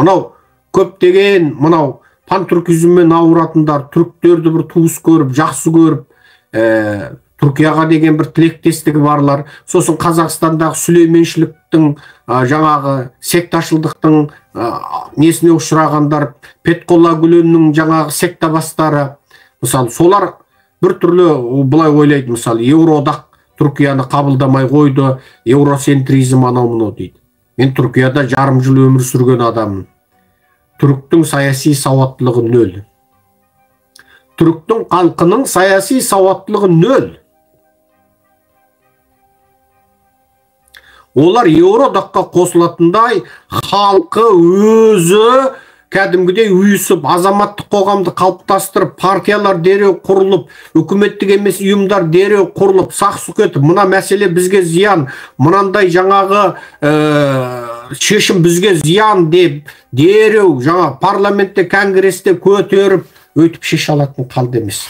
Мынау көптеген мынау пантүркизммен ауыратындар, түріктерді бір туыс көріп, жақсы көріп, Түркияға деген бір тілектестігі барлар, сосын Қазақстандағы сүлейменшіліктің, жаңағы секташылдықтың несіне ұшырағандар, Петқолла Гүленнің жаңағы сектабастары, мысалы, солар бір түрлі былай ойлайды, мысалы, Еуроодақ Түркияны қабылдамай қойды, еуросентризм анау мынау дейді. Мен Түркияда жарым жыл өмір сүрген адаммын. Түріктің саяси сауаттылығы нөл. Түріктің халқының саяси сауаттылығы нөл. Олар Еуроодаққа қосылатындай халқы өзі кәдімгідей ұйысып, азаматтық қоғамды қалыптастырып, партиялар дереу құрылып, үкіметтік емес ұйымдар дереу құрылып, сақ-сұқ етіп, мына мәселе бізге зиян, мынандай жаңағы шешім бізге зиян деп дереу жаңа парламентте, конгресте көтеріп, өйтіп шеше алатын қалды емес.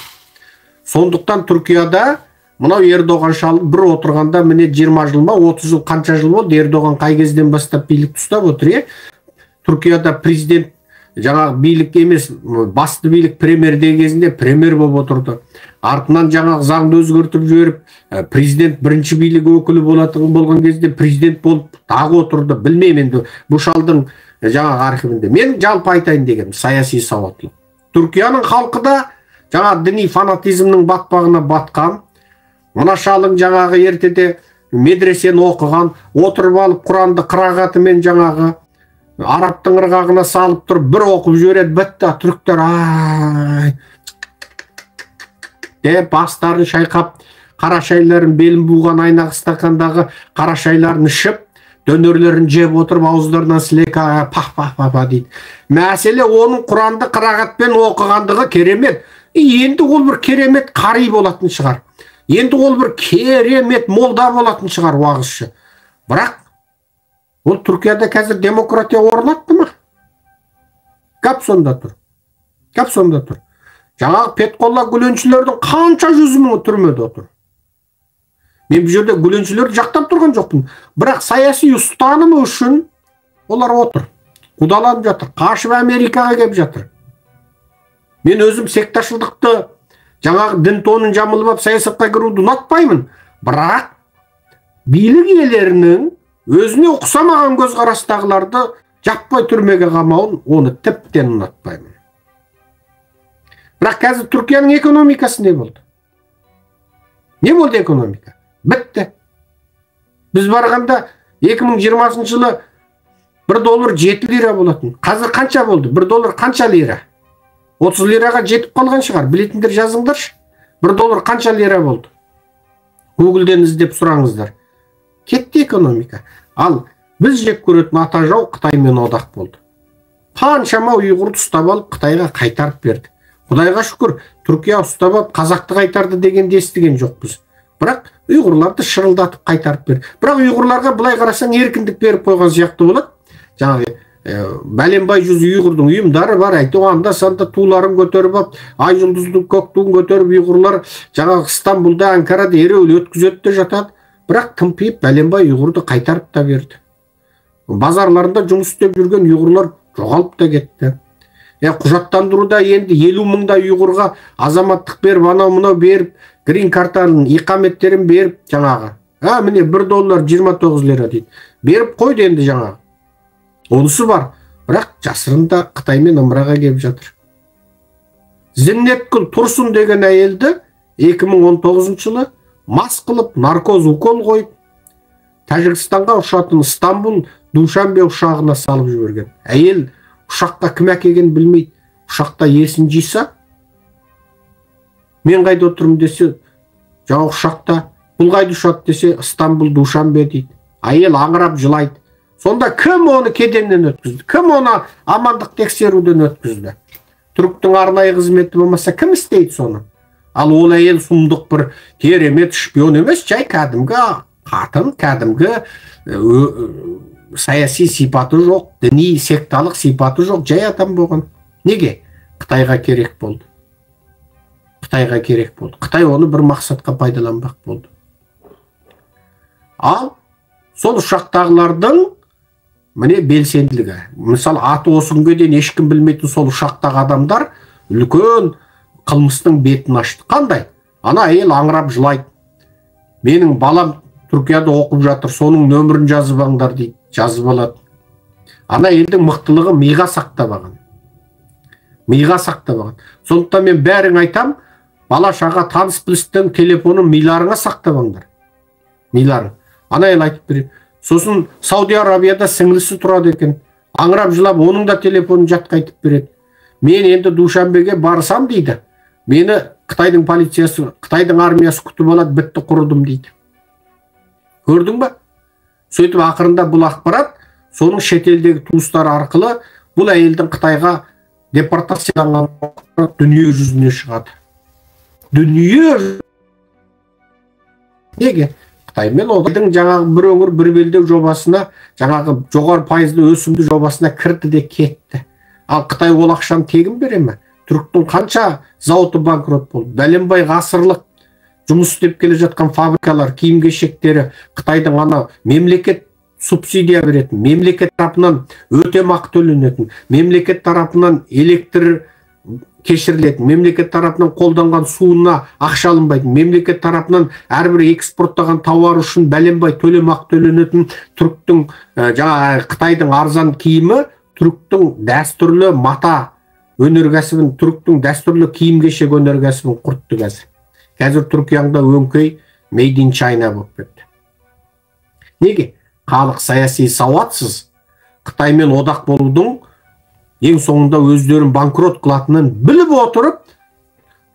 Сондықтан Түркияда мынау Ердоған шал бір отырғанда міне 20 жыл ма, 30 жыл, қанша жыл болды, Ердоған қай кезден бастап билік ұстап отыр, е? Түркияда президент жаңағы билік емес, басты билік премьерде кезінде премьер болып отырды. Артынан жаңағы заңды өзгертіп жіберіп, президент бірінші билік өкілі болатын болған кезде президент болып тағы отырды. Білмеймін енді бұл шалдың жаңағы архивінде. Мен жалпы айтайын дегенім саяси сауаттылық. Түркияның халқы да жаңа діни фанатизмнің батпағына батқан. Мына шалың жаңағы ертеде медресені оқыған, отырып алып Құранды қырағатымен жаңағы арабтың ырғағына салып тұрып бір оқып жібереді, бітті. Түріктер ай деп бастарын шайқап, қара шайларын белін буған айнақ стакандағы қара шайларын ішіп, дөнерлерін жеп отырып, ауыздарынан сілекей пах пах пах пах дейді. Мәселе оның Құранды қырағатпен оқығандығы керемет. Енді ол бір керемет қари болатын шығар. Енді ол бір керемет молда болатын шығар, уағызшы. Бірақ ол Түркияда қазір демократия орнатты ма? Гап сонда тұр. Гап сонда тұр. Жаңағы Петқолла Гүленшілердің қанша жүз мыңы түрмеде отыр. Мен бұл жерде Гүленшілерді жақтап тұрған жоқпын. Бірақ саяси ұстанымы үшін олар отыр. Қудаланып жатыр. Қашып Америкаға келіп жатыр. Мен өзім секташылдықты, жаңағы дін тонын жамылып алып саясатқа кіруді ұнатпаймын. Бірақ билік иелерінің өзіне ұқсамаған көзқарастағыларды жаппай түрмеге қамауын, оны тіптен ұнатпаймын. Бірақ қазір Түркияның экономикасы не болды? Не болды экономика? Бітті. Біз барғанда 2020 жылы 1 доллар 7 лира болатын. Қазір қанша болды? 1 доллар қанша лира? 30 лираға жетіп қалған шығар. Білетіндер жазыңдаршы. 1 доллар қанша лира болды? Гуглден іздеп сұраңыздар. Кетті экономика. Ал біз жек көретін ата жау Қытаймен одақ болды. Қаншама ұйғырды ұстап алып Қытайға қайтарып берді. Құдайға шүкір, Түркия ұстап алып қазақты қайтарды дегенді естіген жоқпыз. Бірақ ұйғырларды шырылдатып қайтарып берді. Бірақ ұйғырларға былай қарасаң еркіндік беріп қойған сияқты болады. Жаңағы бәленбай жүз ұйғырдың ұйымдары бар, әйтеуір анда санда туларын көтеріп алып, ай жұлдызды көк туын көтеріп ұйғырлар жаңағы Стамбулда, Анкарада ереуіл өткізеді де жатады. Бірақ тымпиып бәленбай ұйғырды қайтарып та берді. Базарларында жұмыс істеп жүрген ұйғырлар жоғалып та кетті. Құжаттандыруда енді 50 мыңдай ұйғырға азаматтық беріп, анау мынау беріп, грин картаның иқаметтерін беріп жаңағы. Міне 1 доллар 29 лира дейді. Беріп қойды енді жаңағы. Онысы бар, бірақ жасырын да Қытаймен ымыраға келіп жатыр. Зиннеткүл Тұрсын деген әйелді 2019 жылы мас қылып, наркоз укол қойып, Тәжікстанға ұшатын Стамбул Душанбе ұшағына салып жіберген. Әйел ұшаққа кім әкелгенін білмейді. Ұшақта есін жиса, мен қайда отырмын десе, жаңа ұшақта, бұл қайда ұшады десе, Стамбул Душанбе дейді. Әйел аңырап жылайды. Сонда кім оны кеденнен өткізді? Кім оны амандық тексеруден өткізді? Түріктің арнайы қызметі болмаса кім істейді соны? Ал ол әйел сұмдық бір керемет шпион емес, жай кәдімгі қатын, кәдімгі саяси сипаты жоқ, діни секталық сипаты жоқ, жай адам болған. Неге? Қытайға керек болды. Қытайға керек болды. Қытай оны бір мақсатқа пайдаланбақ болды. Ал сол ұшақтағылардың Міне белсенділігі. Мысалы, аты осы күнге дейін ешкім білмейтін сол ұшақтағы адамдар үлкен қылмыстың бетін ашты. Қандай? Ана әйел аңырап жылайды. Менің балам Түркияда оқып жатыр, соның нөмірін жазып алыңдар дейді, жазып алады. Ана әйелдің мықтылығы миға сақтап алған. Миға сақтап алған. Сондықтан мен бәрін айтам, бала шаға таныс білістің телефонын миларыңа сақтап алыңдар. Миларың. Ана әйел айтып береді. Сосын Сауди Арабияда сіңлісі тұрады екен. Аңырап жылап, оның да телефонын жатқа айтып береді. Мен енді Душанбеге барсам дейді. Мені Қытайдың полициясы, Қытайдың армиясы күтіп алады, бітті құрыдым дейді. Көрдің ба? Сөйтіп ақырында бұл ақпарат соның шетелдегі туыстары арқылы бұл әйелдің Қытайға депортацияланған дүние жүзіне шығады. Дүние неге? Қытаймен олардың жаңағы бір өңір бір белдеу жобасына, жаңағы жоғары пайызды өсімді жобасына кірді де кетті. Ал Қытай ол ақшаны тегін бере ме? Түріктің қанша зауыты банкрот болды? Бәленбай ғасырлық жұмыс істеп келе жатқан фабрикалар, киім-кешектері Қытайдың ана мемлекет субсидия беретін, мемлекет тарапынан өтемақы төленетін, мемлекет тарапынан электр кешірілетін, мемлекет тарапынан қолданған суына ақша алынбайтын, мемлекет тарапынан әрбір экспорттаған тауар үшін бәленбай төлемақы төленетін түріктің, жаңа Қытайдың арзан киімі түріктің дәстүрлі мата өнеркәсібін, түріктің дәстүрлі киім-кешек өнеркәсібін құртты қазір. Қазір Түркияңда өңкей Made in China болып кетті. Неге? Халық саяси сауатсыз. Қытаймен одақ болудың ең соңында өздерін банкрот қылатынын біліп отырып,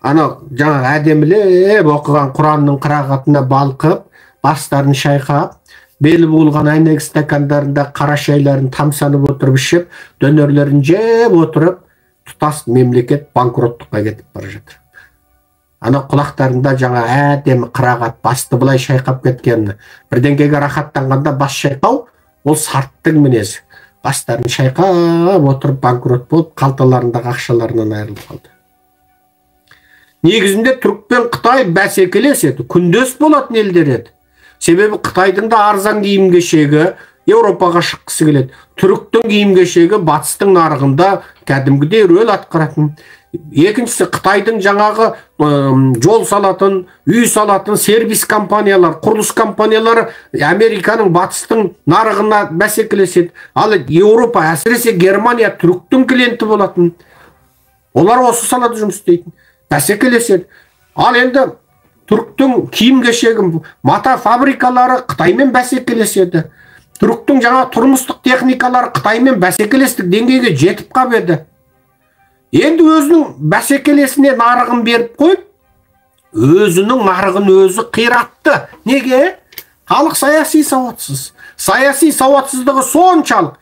ана жаңағы әдемілеп оқыған Құранның қырағатына балқып, бастарын шайқап, белі буылған әйнек стакандарында қара шайларын тамсанып отырып ішіп, дөнерлерін жеп отырып, тұтас мемлекет банкроттыққа кетіп бара жатыр. Ана құлақтарында жаңа әдемі қырағат басты былай шайқап кеткенін, бірдеңкеге рахаттанғанда бас шайқау, ол сарттың мінезі. Бастарын шайқап отырып банкрот болып, қалталарындағы ақшаларынан айырылып қалды. Негізінде түрік пен Қытай бәсекелес еді, күндес болатын елдер еді. Себебі Қытайдың да арзан киім-кешегі Еуропаға шыққысы келеді. Түріктің киім-кешегі батыстың нарығында кәдімгідей рөл атқаратын. Екіншісі, Қытайдың жаңағы жол салатын, үй салатын сервис компаниялар, құрылыс компаниялары Американың батыстың нарығына бәсекелеседі. Ал Еуропа, әсіресе Германия түріктің клиенті болатын. Олар осы салада жұмыс істейтін, бәсекелеседі. Ал енді түріктің киім-кешегі мата фабрикалары Қытаймен бәсекелеседі. Түріктің жаңа тұрмыстық техникалары Қытаймен бәсекелестік деңгейге жетіп қап еді. Енді өзінің бәсекелесіне нарығын беріп қойып, өзінің нарығын өзі қиратты. Неге? Халық саяси сауатсыз. Саяси сауатсыздығы соншалық,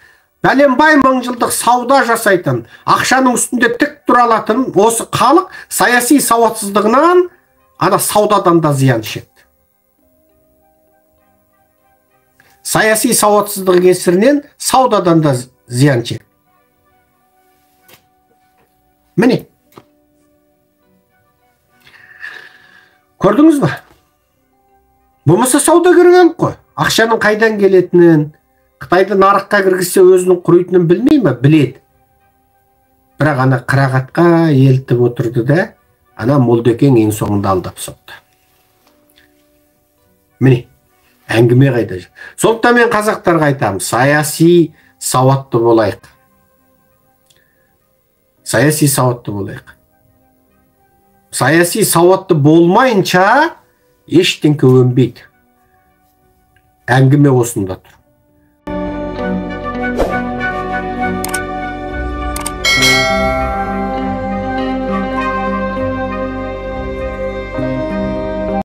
бәленбай мыңжылдық сауда жасайтын, ақшаның үстінде тік тұра алатын осы халық саяси сауатсыздығынан ана саудадан да зиян шекті. Саяси сауатсыздығы кесірінен саудадан да зиян шекті. Міне. Көрдіңіз ба? Болмаса саудагер халық қой. Ақшаның қайдан келетінін, Қытайды нарыққа кіргізсе өзінің құритынын білмей ме? Біледі. Бірақ ана қырағатқа елтіп отырды да, ана молдекең ең соңында алдап соқты. Міне, әңгіме қайда жүр? Сондықтан мен қазақтарға айтамын, саяси сауатты болайық. Саяси сауатты болайық. Саяси сауатты болмайынша ештеңке өнбейді. Әңгіме осында тұр.